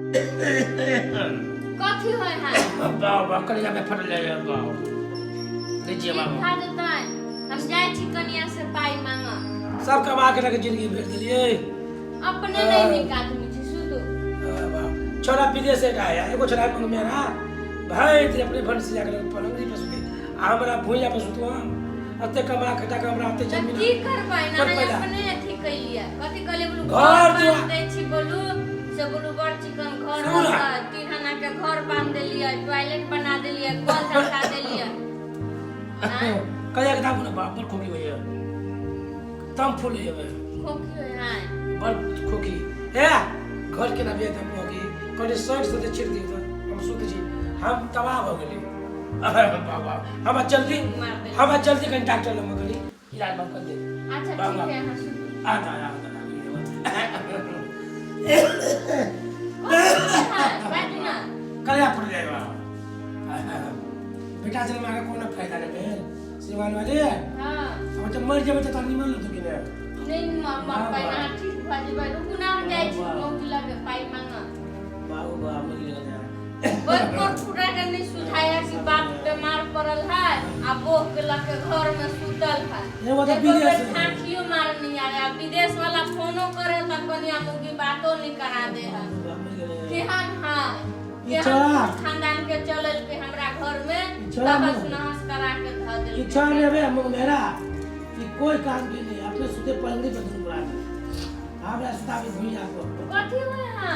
कथी होय है बाबा बाबा कलेजा में फटल जाए बाबा लीजिए ठीक बाबा भा जेतै हम जाइ छी कनिया से पाइ मांगऽ सब कमा के रख जिंदगी भेज दिलिए अपने नहीं नीक आदमी छी सुधू छोरा विदेश से आया एगो छोरा मंग मेरा भाई ते अपने भन से जाकर पलंगरी पर सुते आ हमरा भुइया पर सुतु हम अते कमा खटा के हमरा अते तऽ जमीन की करबै ना कर पैदा। अपने अथी कैलियै कथी कहलियै बोलू घर घर दुआर। बान्हि दै छी बोलू से बोलू बड़ चिकन घर सुनू ना। रहतै तीन आना के घर बान्हि देलियै टॉयलेट बना देलियै कल धसा देलियै आँय? कहिया के दाम ना बाप बड़ खोखी होइए तम फूल होइए खोखी होइ है बड़ खोखी हे घर के ना बिया तम खोखी कनि सट से छिड़ दियो त हम सुत छी हम तबाह भ गेली अरे बाबा हम जल्दी मार देली। हम जल्दी कनि डॉक्टर लग गेली इलाज बंद कर दे अच्छा बाबा। ठीक है अहाँ सुतू आ जा आ जा कथी होइ है बाजू ना कलिया पड़ जाए बाबा बेटा जन्म आके कोनो फायदा नहीं भेल श्रीमान वाले हाँ हम जब मर जेबै तऽ तोरा निमन लगतौ कि नहि नहि मरबै अहाँ ठीक भऽ जेबै रुकू ना हम जाइ छी मौगी लगे पाइ मांगऽ बाबू बा मरि गेल बड़ कोर फुरा के नहीं सुझाया कि बाप बीमार पड़ल है आ बोह के लके घर में सुतल है एगो तऽ एको बेर विदेश है। झाँकियो मार नहीं आवे आ विदेश वाला फोनो करे त कनिया मुगी बातो नहीं करा दे है केहन है ई केहन छोड़ा। खानदान के चलल के हमरा घर में ई छोड़ा तहस मुँह। नहस करा के धऽ देलकै इच्छा नहीं बे मुंह मेरा कि कोई काम के नहीं अपने सुते पलंगड़ी पर दुनू रात हमरा सुताबी भुइया पर कथी होय है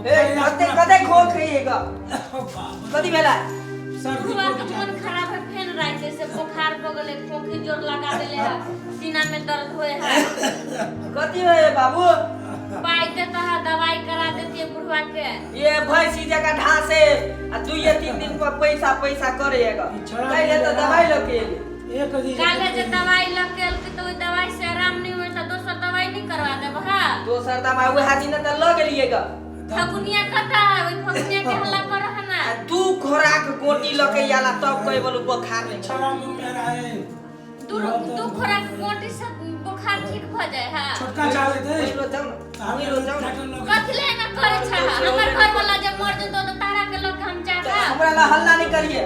ए कते कते खोख है ग कथी भेला सर्दी बुढ़वा के खोखी मन खराब है फेन राति से बुखार भ गेलै खोखी जोर लगा देले है सीना में दर्द होय है कथी होय बाबू पाइ देता है दवाई करा देती है बुढ़वा के ये भैंसी जका ढासे आ दुइये तीन दिन पर पैसा पैसा करे ग ई छोड़ा काल्हि तऽ दवाई लऽ के एली एक दिन काल्हे जे दवाई लऽ के एलकै तऽ ओहि दवाई से आराम नहि होइ तऽ दोसर दवाई नहि करवा देब हा दोसर दवाई उएह दिन तऽ लऽ गेलियै ग फगुनिया कतऽ है ओहि फगुनिया के हल्ला कर है ना आ दू खोराक गोटी लऽ के आला तब कहे बोलू बोखार नहि छोड़ा मुंह मेरा है दू दू खोराक गोटी से बुखार ठीक भऽ जाए है छोटका चाहे दे ओहि जाउ ना हम ओहि जाउ ना डॉक्टर लोग कथी ले ना करे छा हमर घर वाला जे मर जेतो तऽ तारा के लऽ के हम तऽ जाबा हमरा ला हल्ला नहि करिए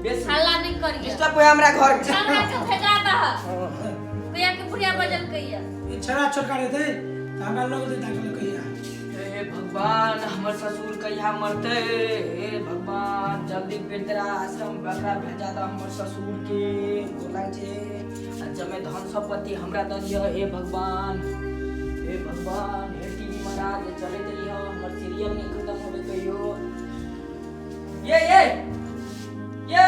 बेसी हल्ला नहीं करिए डिस्टर्ब होय हमरा घर में हमरा के भेजा दह कहिया के बुढ़िया बजल कहिया ई छोड़ा छोटका रे दे त हमरा लोग दे डॉक्टर लोग कहिया हे भगवान हमर ससुर कहिया मरते हे भगवान जल्दी वृद्धाश्रम बकरा भेजा दह हमर ससुर के गोर लागै छै आ जमे धन संपत्ति हमरा दऽ दिअ हे भगवान हे भगवान हे टीवी महाराज चलैत रहिह हमर सीरियल नहि खतम होबे कहियो ये ये ये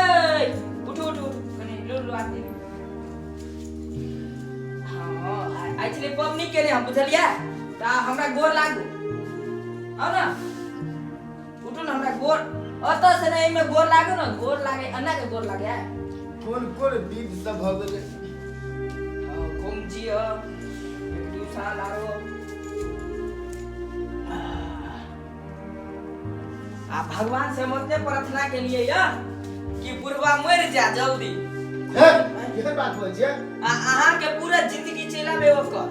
उठू उठू उठू कनि लो लो आते हाँ आइ छलै पबनी केने हम बुझलियै तऽ हमरा गोर लागू आउ ने उठू ने हमरा गोर ओतऽ से ने एहिमे गोर लागू ने गोर लागे अन्ना के गोर लागे कोन कोन विध सब भऽ गेलै हाँ, घूम जिय एक दू साल आरो आ भगवान से हम ओतने प्रार्थना के लिए या कि बुढ़वा मर जा जल्दी हे केहन बात होइ छै आ अहाँ के पूरा जिंदगी चलाबे ओकर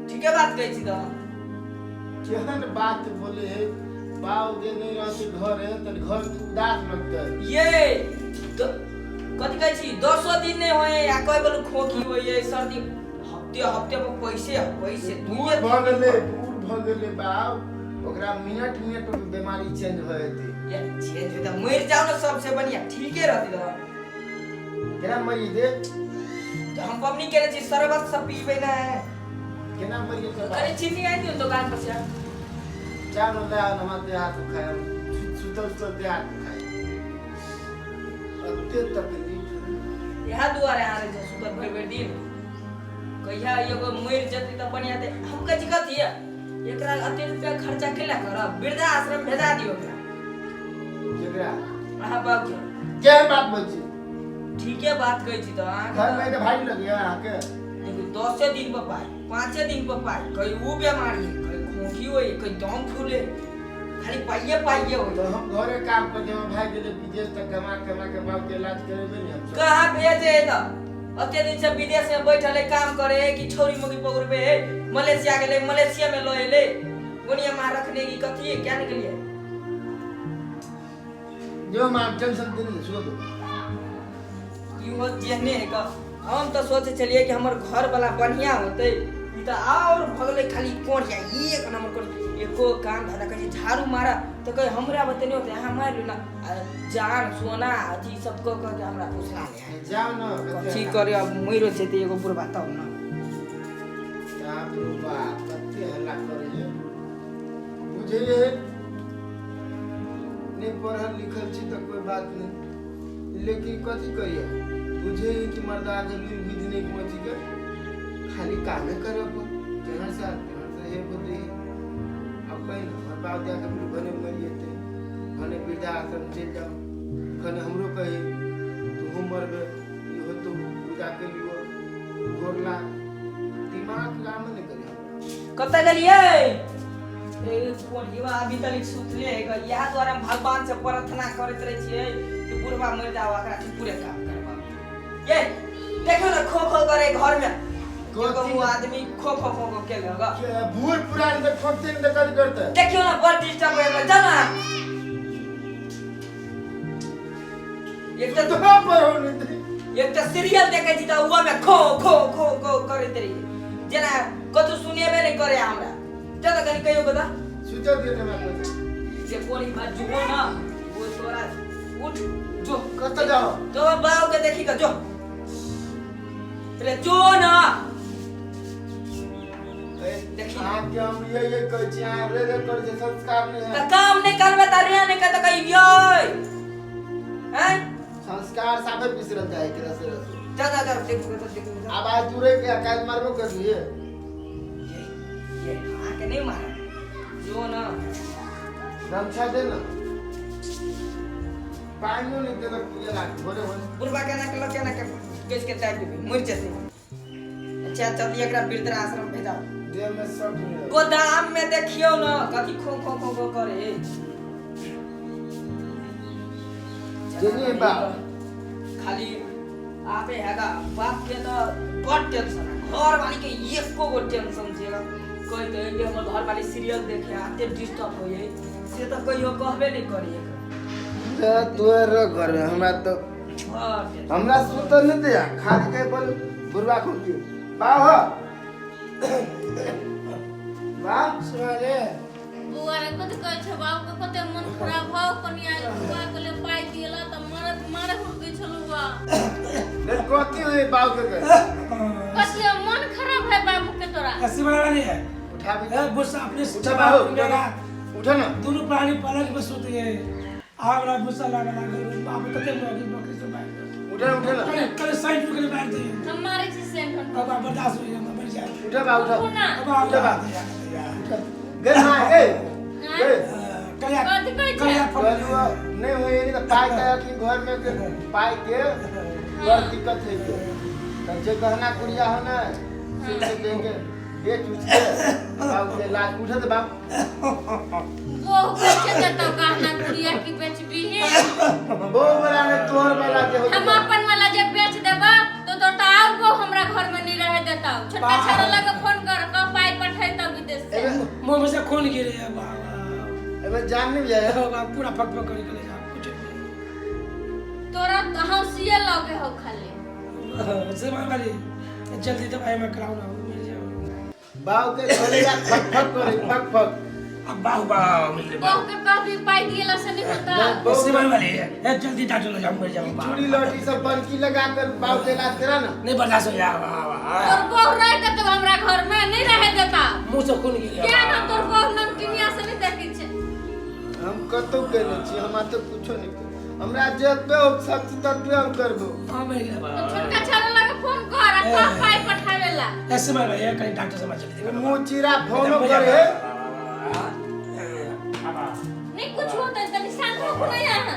ठीके बात कहै छी तऽ केहन बात बोले है बाप जे नहि रहते घर है तऽ घर उदास लगतै ये तो कथी कहै छी दसो दिन नहि होए आ कहे बोलू खोखी होइए सर्दी हफ्ते हफ्ते पर पैसे पैसे बूढ़ दुइये भऽ गेलै बूढ़ भऽ गेलै बाप ओकरा मिनट मिनट पर बीमारी चेंज भऽ जेतै ये चेंज होता मर जाओ ना सबसे बढ़िया ठीके रहती तो केना मरि जेतै तो हम पबनी केने छी शरबत सब पीबै ना केना मरि जेतै कनी चीनी आनि दियौ दुकान पर से चार ले आउ हमरा देह हाथ दुखाय सुतल सुतल देह हाथ दुखाय अते तकलीफ इएह दुआरे अहाँ रहै छै सुतल भरि भरि दिन कहिया एगो मरि जेतै तऽ बढ़िया ते हम कहै छी कथी एकरा अते रुपया खर्चा केला करब वृद्धाश्रम भेजा दियौ एकरा जेकरा अहाँ बाबू के केहन बात बोल छी ठीके बात कहै छी तऽ अहाँके घर में तऽ भारी लगैया अहाँके देखियौ दसे दिन पर पाइ पाँचे दिन पर पाइ कहीं ऊ बीमारी है कहीं खोखी होय कहीं दम फूले खाली पाइये पाइये होय तऽ हम घरे काम कर देब भाई गेलै विदेश तक कमा कमा के बाप के इलाज करेबे ने हम सब कहाँ भेजे है तऽ अते दिन से विदेश में बैठल है काम करे है कि छौरी मुगी पकड़बे है मलेशिया गेलै मलेशिया में लऽ एलै कोनिया मार रखने की कथी है क्या निकलिए जो मां टेंशन देने सुनो तो इहो जेहने है का हम तो सोचे छलिए कि हमर घर वाला बढ़िया होते ई त और भगले खाली कोढ़िया एक नंबर कोढ़िया एको काम धंधा कहे झाड़ू मारा तो कहे हमरा बते नहीं होते अहाँ मारि लू ना आ जान सोना अथी सब कह कह के हमरा फुसला ले जाओ ना कथी करे अब मरो जेते एगो बुढ़बा तब ना बाप रे बाप कते हल्ला करे बुझे नहीं पढ़ल लिखल छी तो कोई बात नहीं लेकिन कथी करिए बुझे कि मर्दा के लुरि बुद्धि नहीं पहुँची के खाली कामे करे जेहन से तेहन से हे बुद्धि अब कहीं ना हमर बाप जाके बोले भने मरिए थे भने वृद्धाश्रम चलि जाओ कने हमरो कहे तू मरबे इहो तो पूजा के लियो गोरला दिमाग काम नहीं करे कतऽ गेलियै ए कोढ़िया अभी तक सुतले है ग। इएह दुआरे हम भगवान से प्रार्थना करैत रहै छियै कि बुढ़बा मरि जाओ एकरा से पूरे काम करबा ये देखियौ ने खो खो करे घर में एगो कथी? वो आदमी खो खो खो खो केलक ग। के बूढ़ पुरान तऽ खोजते नहीं तऽ कथी करते देखियौ ने बड़ डिस्टर्ब होय गेल जाउ ना एक तो तऽ पर हो नहीं एक तऽ सीरियल देखै छी तऽ ओहो में खो खो खो खो करैत रहियै जेना कतौ सुनेबे नहि करे हमरा चल तऽ कनि कहियौ बता सुचो दियो ने हमरा जे कोरी बात जुओ ना वो तोरा उठ जो कतऽ जाओ तो बाव के देखी के जो अरे जो ना देखी। अहाँके हम ये कहै छी अहाँ रे रे करै छी संस्कार नहीं त है काम नहीं करबे त रे नहीं कर त कहियो हैं संस्कार साफे बिसरल जाइ के रसे रसे जा जा जा देखो तो देखो जा। आब आज जुड़े के काल्हि मारबो करलिए ये आके नहीं मारा जो ना गमछा दे ना पानियो नहीं देलक पिए लाग भोरे भोरे बुढ़बा केना के लग केना के केस के ताकि देबे मर जते अच्छा चल एकरा वृद्धाश्रम भेजाओ देह में सब जुड़े गोदाम में देखियो ना कथी खो खो खो खो करे जेनी बा। खाली आपे हैगा बाप के तो बड़ टेंशन है घर वाली के एको गो टेंशन छै कहि तो कि हमर घर वाली सीरियल देखे आते डिस्टर्ब होइए से तो कहियो कहबे नहीं करी तोर घर में हमरा तो बड़ टेंशन। हमरा सुतल नहीं दिया खाली के बोल बुढ़वा खुद बा हो बा सुनाले बौआ रे कथी कहै छै बाबूके कते मन खराब हौ कनि आइ बौआ के लिए पाइ दिएला तऽ मारत मारे हुड़कै छलौ बा ले कथी हुए बाऊ के के कथी मन खराब है बाबू के तोरा ऐसी बना नहीं है उठा भी ए, गुस्सा अपने उठा बाबू मेरा उठा ना दोनों प्राणी पलंग पर सुत गए हमरा गुस्सा लगा लागल बाबू कते मौगी बकरी से मार उठा ना उठा ना कल कल साइड में मार दिए हम मारै छी सेंट अब आप बर्दाश्त हो गया मर जाए उठा बा उठा उठू ना अब आप उठा बा। यार गे मां ए गे कलिया कथी कहै छै कलिया फट कहलु नहीं हुए नहीं तो पाई के अथी घर में के पाई के बड़ दिक्कत है के तब जे गहना गुड़िया हो ना से से देंगे बेच उच के बाबू के लाज उठे तो बाप बहु कहै छै देतौ गहना गुड़िया की बेचबीही बो वाला ने तोहर वाला के हो हम अपन वाला जे बेच देबा तो तोर तो और बहु हमरा घर में नहीं रहे देतौ छोटका छौड़ा लगे फोन कर कह पाइ पठेतौ विदेश से मुंह में से खून गिरे है बाबा एबे जान नहीं जाए बाबा पूरा फक फक करे के जा कुछ तोरा हंसिए लगे हो खाली से वाली जल्दी दवाई में कराओ ना मिल जाओ बाबू के घरे जा फक फक करे फक फक अब बाहु बाहु मिल बहु के कभी पाइ दिएला से नहीं होता से वाली ए जल्दी डॉक्टर ले जाओ मर जाओ चूड़ी लौटी सब बनकी लगा कर बाबू के इलाज करा ना नहीं बर्दाश्त हो जा बाबा तोर बहु रह देतौ हमरा घर में नहीं रहे देता मुंह से खून गिरे क्या ना तोर बहु नमकीनिया से नहीं देखै छै हम कतौ केने छी हमरा तो कुछो नहीं के हमरा जतबे हो शक्ति ततबे हम करबो हां मर गया तो बाबा छोटका छौड़ा लगे फोन कर आ कह पाइ पठावेला ऐसे मार भाई कहीं डॉक्टर से मत जल्दी मुंह चिरा फोनो करे नहीं कुछ होता है तनी शांत हो नहीं अहाँ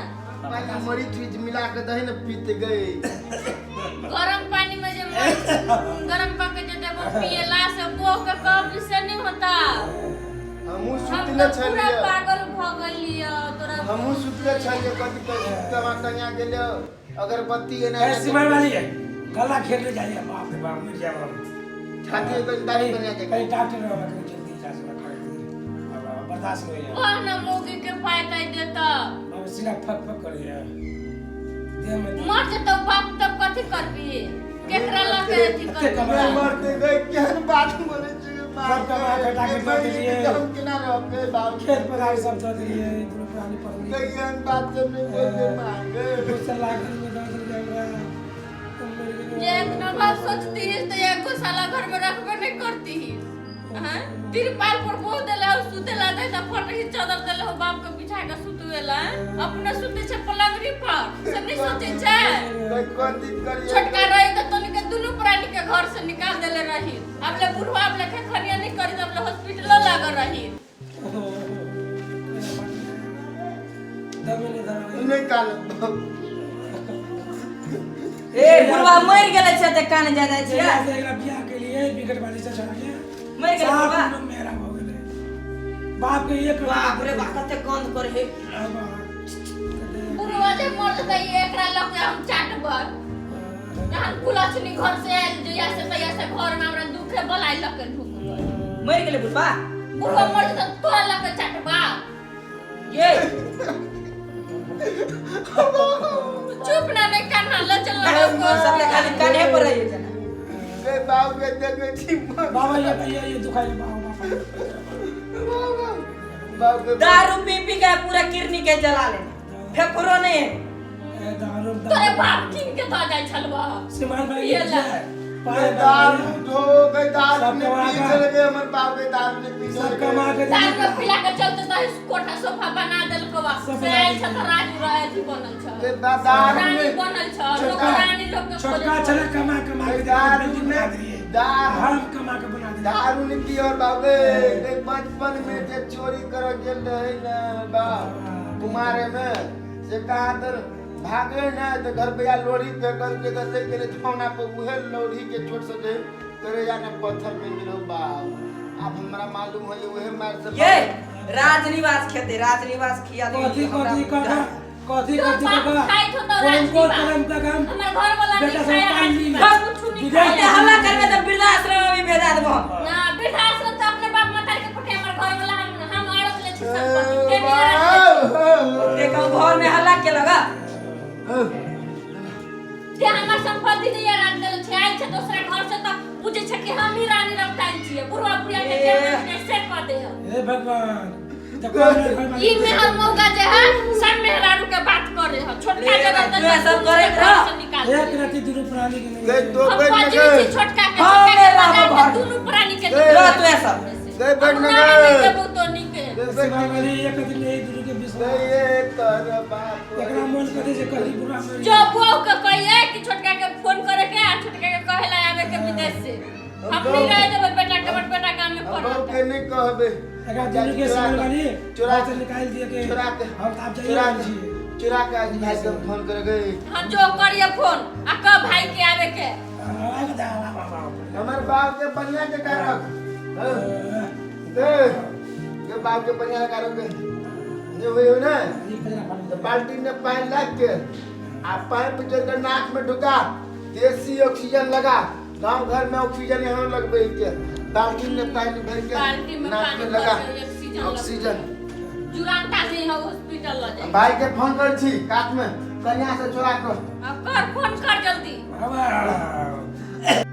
पानी मरी चीज मिला के दही ने पीते गए गरम पानी में जे मरीच गरम कऽ के जे देबो पियला से बहु के कब्ज से नहीं होता हमहू हम सुतले तो पूरा छलिए पागल भ गेलियै तोरा हमहू सुतले छलिए कथी कथी तवा कन्या गेलियो अगरबत्ती एना ऐसी मार वाली है गला घेर ले जाइए बाप रे बाप मर जाओ छाती में दाढ़ी बना के कहीं डॉक्टर बाबा कहीं जल्दी जा से कर बाबा बर्दाश्त नहीं है। कह ना मौगी के पाय ताय देता। बाबू सीना फक फक करैया देह में। मर जेतौ बाप तब कथी करबी? केकरा लऽ के अथी एते करबी? कमाई मरते गए, केहन बात बोलै छी सब कमा खटा के दऽ देलियै। हम केना रहबै बाप? खेत पथार सब दऽ देलियै, दुनू प्राणी पत्नी। केहन बात सब नहि बोलते माँ गे। दोसर लाख में दऽ देलकै हमरा, हम मरि गेलहुँ। जे इतना बात सोचती है तो एको साला घर में रखबे नहीं करती है। हाँ? तिरपाल पर बोह देला और सुतेला दे त फटही चादर देले हो बाप के बिछा के सुतवेला। अपने सुते छे पलंगरी पर, से नहीं सोचे छे? गए कथी करिए? छोटका रही तो तोनी के दुनू प्राणी के घर से निकाल देले रही। अब ले बुढ़वा अब ले खनिया नहीं करी, अब ले हॉस्पिटल लागल रही। दमे नहीं धरा। नहि काल। ए बुढ़वा मरि गेलै छै तऽ कान जा जाइ छियै। जहिया से एकरा बियाह केलिए बिगट वाली से छोड़ा के मरि गेलै सात बुढ़वा। लोग मेरा हो गेलै बाप के एक। बाप रे बाप, कते गंध करे हे। बुढ़वा जे मर जेतै एकरा लऽ के हम चाटबै। जहन कुलक्षणी घर से आयल जहिया से तहिया से घर में हमरा दुखे बलाय लऽ के ढुक गेल। मरि गेलै बुढ़वा। बुढ़वा मर जेतै तोरा लऽ के चाटबा। ये चुप ना, नहीं कान्हा लऽ चल सबके खाली कान्हे पर रहिए जना। गए बाप के देखै छी। बाबा ये दुखाई बाबा बाबा। बाप के दारू पी पी के पूरा किडनी के जला लेने, फेफड़ो नहीं है। ए, दारू तोरे बाप कीन के दऽ जाइ छलबा। श्रीमान भाई ये ला। पाए दारू धो गए, दारू सब ने कमा पी के- चल गए हमर बाप के, दारू ने पी सब चल कमा गए। के दारू के पिला के चलते तो कोठा सोफा बना देलको बा। सब से आयल छ तऽ राजू रहे अथी बनल छ, गए दारू रानी ने बनल छ, लोक रानी लोक के छोटका खोजै। छला कमा कमा के दारू बिल्डिंग ने बना देलिए। दारू हम कमा के बना देलिए। दारू ने पी और बाबे गए बचपन में जे चोरी कर गेल रहे न बाप कुमारे में से कहा तर भागले न तो घर पे या लोढ़ी फेंकल के तो ले गेले छौना पर, उहे लोढ़ी के चोट से जे करे या न पत्थर में गिरो बाप। अब हमरा मालूम है उहे मार से। ये राजनिवास खेते, राजनिवास खिया दे। कथी कथी काका, कथी तोर कथी बाप काका? खाइत होतौ कोन कोन राजनिवास। कलम तक हम हमर घर वाला बेटा नहीं सब खाया पानी राजनिवास, कुछु नहीं विदेश खाया। ओते हल्ला करबे तऽ वृद्धाश्रम में भी भेजा देबो हम। ना वृद्धाश्रम तऽ अपने बाप मतारी के पठे। हमर घर वाला हम अड़क ले छी संपत्ति के नहीं अड़क ले छी। ओते कहूँ घर में हल्ला के लगा। जे हमर संपत्ति नहीं राख देल छै, आयल छै दोसरा घर से तऽ बुझै छै कि हम ही रानी रखताइन छियै। बुढ़वा बुढ़िया के जे मन छै से कऽ दे हम। हे भगवान, देखो हमरा घर ई मेहर मौका जे है सब मेहरारू के बात करे है। छोटका ले, जगह तू सब करैत घर रह। से निकाल एक दे। राति दुनू प्राणी के नहीं। गए तो हम बैठ बजै गए। छी छोटका के, हाँ, छोटका के मेरा बजा के बाप। दुनू प्राणी के गए। निकाल रह तू सब। गए बैठ हम न रहे नहीं गए। देबौ तोनी के। गए बैठ श्रीमान वाली एक दिन नहीं दुनू के विश्वास। गए तर बाप। एकरा मन करे जे कहली बुढ़ा मरी। जो बहू के कहिए कि छोटका के फोन करे के आ छोटका के कहे ला आवे के विदेश से। हम नहीं रहे देबै बेटा के, हमर बेटा गाम में हम पढ़त। बहू के नहीं कहबे। एकरा दुनू के श्रीमान वाली चोरा घर से निकाल दिए के चोरा के हम तो आप जाइए चोरा रहल के छी। चोरा के आज भाई के फोन करे गए। हाँ जो करिए फोन आ कह भाई के आवे के। हमर बाप के बढ़िया के कारक दे के बाप के बढ़िया के कारक जे होय हो ना तो बाल्टी में पानी लाग के आ पाइप जोड़ के नाक में ढुका, देसी ऑक्सीजन लगा। गांव घर में ऑक्सीजन यहाँ लगबे के बाल्टी में पानी भर के बाल्टी में नाक पानी में भर लगा के ऑक्सीजन ऑक्सीजन। जुरानता नहीं है, हॉस्पिटल ल जाए। भाई के फोन कर छी काट में कन्या से चोरा कर। अब कर फोन कर जल्दी। बाबा।